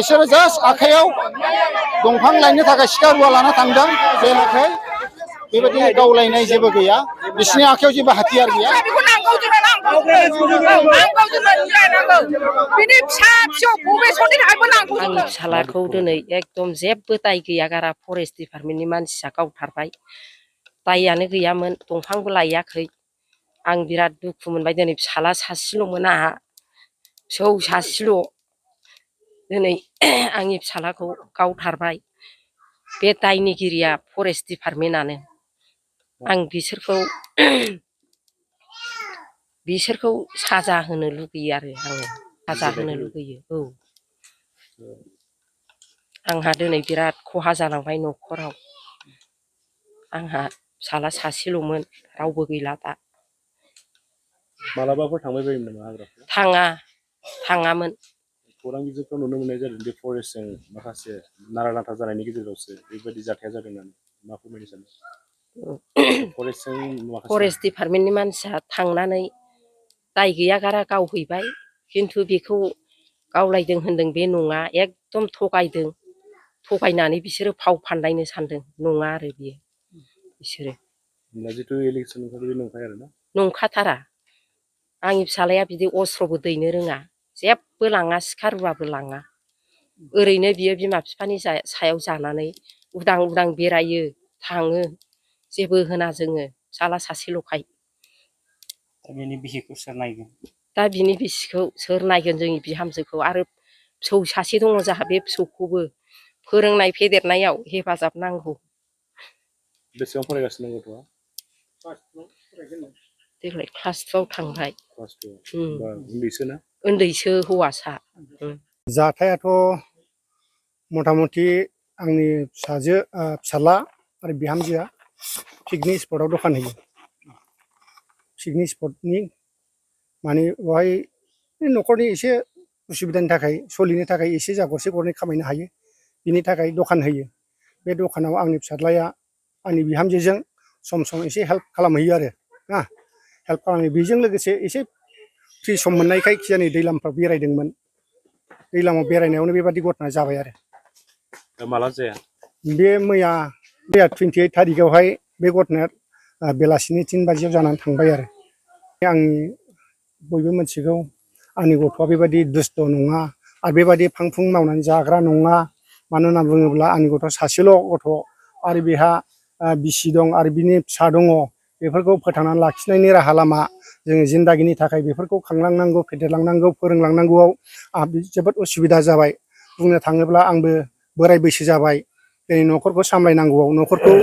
बिसोरो जास्ट आखायाव दंफां लायनो थाखाय सिखा रुवा लाना थांदों बेलाखै बेबायदि गावलायनाय जेबो गैया बिसोरनि आखायाव जेबो हाथियार गैया आंनि फिसालाखौ दिनै एकदम जेबो दाय गैया गारा फरेस्ट डिपार्टमेन्टनि मानसिया गावथारबाय दायानो गैयामोन दंफांबो लायाखै आं बिराद दुखु मोनबाय दिनै फिसाला सासेल'मोन आंहा फिसौ सासेल' दिनै आंनि फिसालाखौ गावथारबाय बे दायनिगिरिया फरेस्ट डिपार्टमेन्टआनो आं बिसोरखौ साजा होनो लुगैयो आरो आङो साजा होनो लुगैयो औ आंहा दिनै बिराद खहा जालांबाय न'खराव आंहा फिसाला सासेल'मोन रावबो गैला दा मालाबाफोर थांबाय बायोमोन नामा हाग्राखौ थाङामोन खौरां बिजोंफ्राव नुनो मोननाय जादों बे फरेस्टजों माखासे नारा नाथा जानायनि गेजेरावसो बेबायदि जाथाया जादों होननानै मा फोरमायनो सानो फरेस्ट डिपार्टमेन्टनि मानसिया थांनानै दाय गैया गारा गावहैबाय खिन्थु बेखौ गावलायदों होनदों बे नङा एकदम थगायनानै बिसोरो फाव फान्दायनो सानदों नङा आरो बियो बिसोरो नंखाथारा आंनि फिसालाया बिदि अस्त्रबो दैनो रोङा जेबो लाङा सिखा रुवाबो लाङा ओरैनो बियो बिमा बिफानि सायाव जानानै उदां उदां बेरायो थाङो जेबो होना जोङो फिसाला सासेल'खाय दा बिनि बिसिखौ सोर नायगोन जोंनि बिहामजोखौ आरो फिसौ सासे दङ जोंहा बे फिसौखौबो फोरोंनाय फेदेरनायाव हेफाजाब नांगौ बेसेबां फरायगासिनो गथ'आ देग्लाय क्लास 2 थांबाय उन्दैसो हौवासा जाथायाथ' मथा मथि आंनि फिसाला आरो बिहामजोआ पिकनिक स्पटआव दखान होयो पिकनिक स्पटनि माने बेवहाय न'खरनि एसे उसुबिदानि थाखाय सोलिनो थाखाय एसे जा गरसे गरनै खामायनो हायो बिनि थाखाय दखान होयो बे दखानाव आंनि फिसाज्लाया आंनि बिहामजोजों सम सम एसे हेल्प खालामहैयो आरो ना हेल्प खालामो बेजों लोगोसे एसे फ्रि सम मोननायखाय खिजानि दैलामफ्राव बेरायदोंमोन दैलामाव बेरायनायावनो बेबादि घटना जाबाय आरो माला जाया बे मैया 28 थारिखआवहाय बे घटनाया बेलासिनि 3 बाजियाव जानानै थांबाय आरो आं बयबो मिथिगौ आंनि गथ'आ बेबायदि दुस्थ' नङा आरो बेबायदि फांफुं मावनानै जाग्रा नङा मानो होनना बुङोब्ला आंनि गथ'आ सासेल' गथ' आरो बेहा बिसि दं आरो बिनि फिसा दङ बेफोरखौ फोथांनानै लाखिनायनि राहा लामा जोङो जिन्दागिनि थाखाय बेफोरखौ खांलांनांगौ फेदेरलांनांगौ फोरोंलांनांगौआव आंहा जोबोद उसुबिदा जाबाय बुंनो थाङोब्ला आंबो बोराय बैसो जाबाय दिनै न'खरखौ सामलायनांगौआव न'खरखौ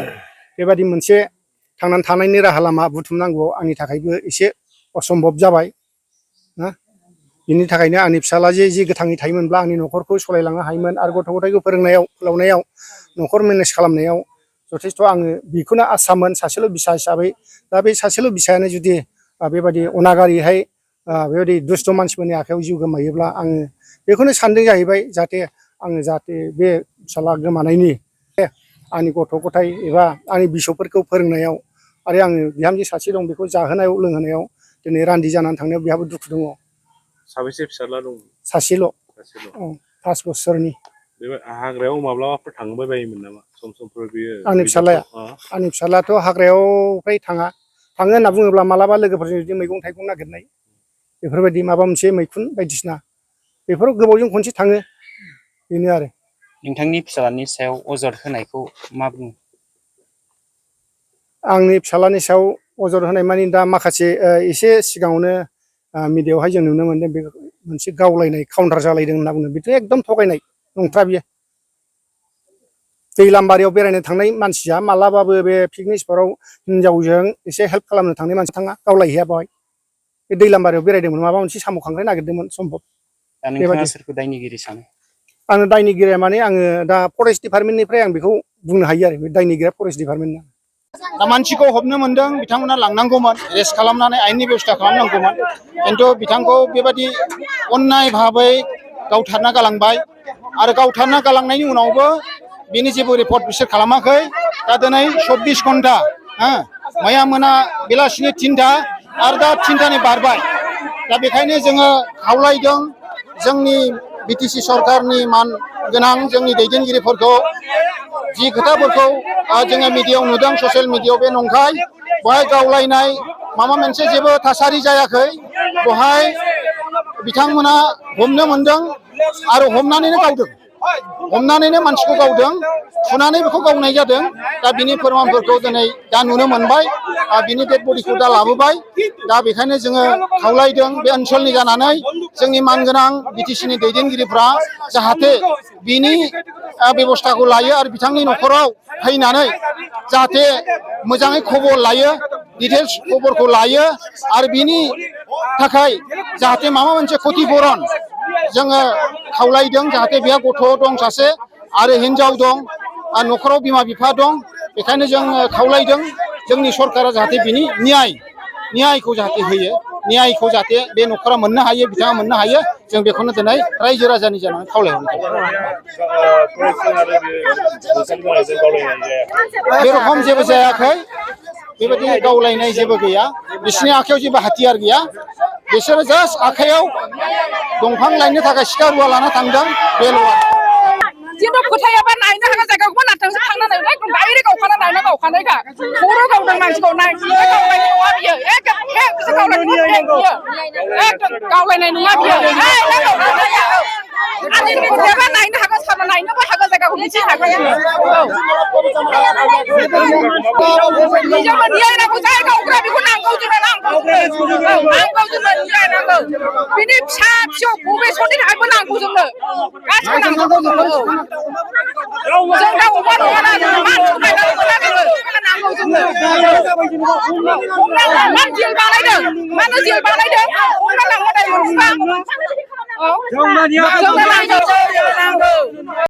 बेबायदि मोनसे थांनानै थानायनि राहा लामा बुथुमनांगौआव आंनि थाखायबो एसे असम्भब जाबाय ना बिनि थाखायनो आंनि फिसाला जे गोथाङै थायोमोनब्ला आंनि न'खरखौ सालायलांनो हायोमोन आरो गथ' गथायखौ फोरोंनायाव न'खर मेनेज खालामनायाव जथेस्थ' आङो बेखौनो आसामोन सासेल' बिसा हिसाबै दा बे सासेल' बिसायानो जुदि बेबायदि अनागारिहाय बेबायदि दुस्थ' मानसिफोरनि आखायाव जिउ गोमायोब्ला आङो बेखौनो सानदों जाहैबाय जाहाथे बे फिसाला गोमानायनि आंनि गथ' गथाय एबा आंनि बिसौफोरखौ फोरोंनायाव आरो आङो बिहामजो सासे दं बेखौ जाहोनायाव लोंहोनायाव दिनै रान्दि जानानै थांनायाव बेहाबो दुखु दङ साबेसे फिसाला दं सासेल' 5 बोसोरनि बे हाग्रायाव माब्लाबाफोर थांबाय बायोमोन नामा समफोर बियो आंनि फिसालायाथ' हाग्रायाव फ्राय थाङो होनना बुङोब्ला मालाबा लोगोफोरजों जुदि मैगं थाइगं नागिरनाय बेफोरबायदि माबा मोनसे मैखुन बायदिसिना बेफोराव गोबावजों खनसे थाङो बेनो आरो नोंथांनि फिसालानि सायाव अजद होनायखौ मा बुङो आंनि फिसालानि सायाव अजद होनाय मानि दा माखासे एसे सिगाङावनो मिडियायावहाय जों नुनो मोनदों बे मोनसे गावलायनाय काउन्टार जालायदों होनना बुंदों बेथ' एकदम थगायनाय नंथारा बियो दैलामबारियाव बेरायनो थांनाय मानसिया मालाबाबो बे पिकनिक स्पटआव हिनजावजों एसे हेल्प खालामनो थांनाय मानसि थाङा गावलायहैया बेवहाय बे दैलामबारियाव बेरायदोंमोन माबा मोनसे साम' खांख्राय नागिरदोंमोन सम्भब नोंथाङा सोरखौ दायनिगिरि सानो आङो दायनिगिरिया माने आङो दा फरेस्ट डिपार्टमेन्टनिफ्राय आं बेखौ बुंनो हायो आरो बे दायनिगिरिया फरेस्ट डिपार्टमेन्टना दा मानसिखौ हमनो मोनदों बिथांमोना लांनांगौमोन एरेस्ट खालामनानै आयेननि बेब'स्था खालामनांगौमोन खिन्थु बिथांखौ बेबायदि अन्याय भाबै गावथारना गालांबाय आरो गावथारना गालांनायनि उनावबो बिनि जेबो रिपर्ट बिसोर खालामाखै दा दिनै 24 घन्टा मैया मोना बेलासिनि 3टा आरो दा 3टानि बारबाय दा बेखायनो जोङो खावलायदों जोंनि बिटिसि सरकारनि मान गोनां जोंनि दैदेनगिरिफोरखौ जि खोथाफोरखौ जोङो मिडियायाव नुदों ससियेल मिडियायाव बे नंखाय बेवहाय गावलायनाय माबा मोनसे जेबो थासारि जायाखै बेवहाय बिथांमोना हमनो मोनदों आरो हमनानैनो गावदों हमनानैनो मानसिखौ गावदों थुनानै बेखौ गावनाय जादों दा बिनि फोरमानफोरखौ दिनै दा नुनो मोनबाय बिनि डेड बडिखौ दा लाबोबाय दा बेखायनो जोङो खावलायदों बे ओनसोलनि जानानै जोंनि मानगोनां बिटिसिनि दैदेनगिरिफ्रा जाहाथे बिनि बेबस्थाखौ लायो आरो बिथांनि न'खराव फैनानै जाहाथे मोजाङै खबर लायो डिटेल्स खबरखौ लायो आरो बिनि थाखाय जाहाथे माबा मोनसे क्षतिपुरन जोङो खावलायदों जाहाथे बेहा गथ' दं सासे आरो हिनजाव दं न'खराव बिमा बिफा दं बेखायनो जों खावलायदों जोंनि सरकारा जाहाथे बिनि न्यायखौ जाहाथे होयो न्यायखौ जाहाथे बे न'खरा मोननो हायो बिथाङा मोननो हायो जों बेखौनो दिनै रायजो राजानि जानानै खावलायहरनाय बे रखम जेबो जायाखै बेबायदि गावलायनाय जेबो गैया बिसोरनि आखायाव जेबो हाथियार गैया बिसोरो जास्ट आखायाव दंफां लायनो थाखाय सिखा रुवा लाना थांदों बेल' जेबो फोथायाबा नायनो हाग्रा जायगाखौबो नाथांसो थांनानै एकदम डाइरेक्ट गावखाना नायना गावखानायखा खर' गावदों मानसिखौ गावलायनाय नङा बियो एकदम गावलायनाय नङा बियो आंनि फोथायाबा नायनो हागोन सारना नायनोबो हागोन जायगाखौ मिथि हागोन निजेबो न्याय नांगौ जाय गावग्रा बेखौ नांगौ जोंनो नांगौ जोंनो न्याय नांगौ बिनि फिसा फिसौ बबे समनि थाखायबो नांगौ जोंनो गासिबो नांगौ जोंनो जों दा अमा नङाना जोंनो मानसि बायनानै मोना जोङो मान जेल बानायदों मानो जेल बानायदों हमना लांनो दाय मोनबा जोंनो नांगौ